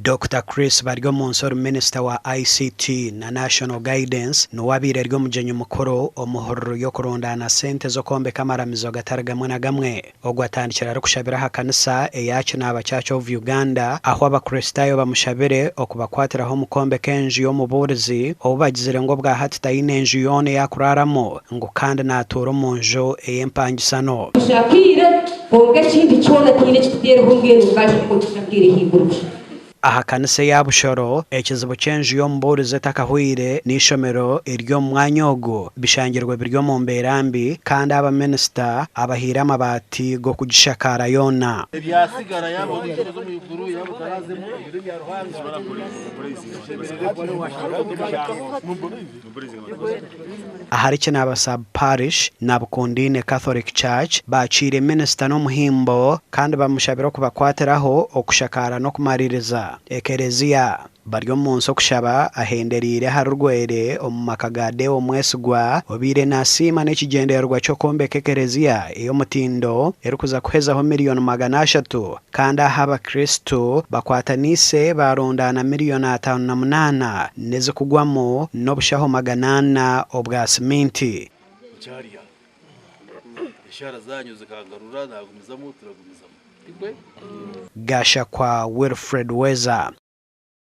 Dokita Chris Baryomunsi ori minisita wa ICT na National Guidance niwe abaire ari omugyenyi mukuru omu hururu y'okurundaana sente z'okwombeka amaramizo gatari gamwe na gamwe. Ogu atandikire arikushabira aha kanisa eya Kinaaba Church of Uganda ahu abakristaayo bamushabire okubakwatiraho omu kwombeka enju y'omubuurizi ou bagizire ngu obwahati taine nju yoona ei akuraaramu ngu kandi naatuura omu nju ey'empangisano. Tushakaire, kwonka ekindi kyona tihaine eki tuteereho mbwenu ngahi nikwo tushakaire ahaiguru busha. Aha kanisa eya Bushoro, ekizibu ky'enju y'omubuurizi etakahweire n'eishomero eriri omu mwanya ogu bishangirwe biri omu mbeera mbi kandi aba minisita abahaire amabaati g'okugishakaara yoona. Ahari Kinaaba Sub Parish na Bukundiine Catholic Church baakiire minisita n'omuhimbo kandi bamushabire okubakwatiraho okushakaara n'okumariiriza ekereziya. Bari omu nsi okushaba ahendereire ahari Rwere omu maka ga Deo Mwesigwa obaire nasiima n'ekigyendererwa ky'okwombeka ekereziya ey'omutindo erikuza kuhezaho miriyoni 300 Kandi aho Abakristo bakwataniise baarundaana miriyoni 58 n'ezikugwamu n'obushaho 400 obwa siminti. Nkyarya. Eshaara zanyu zikangarura nagumizamu turagumizamu. Tikwe? Gashakwa Wilfred Weza.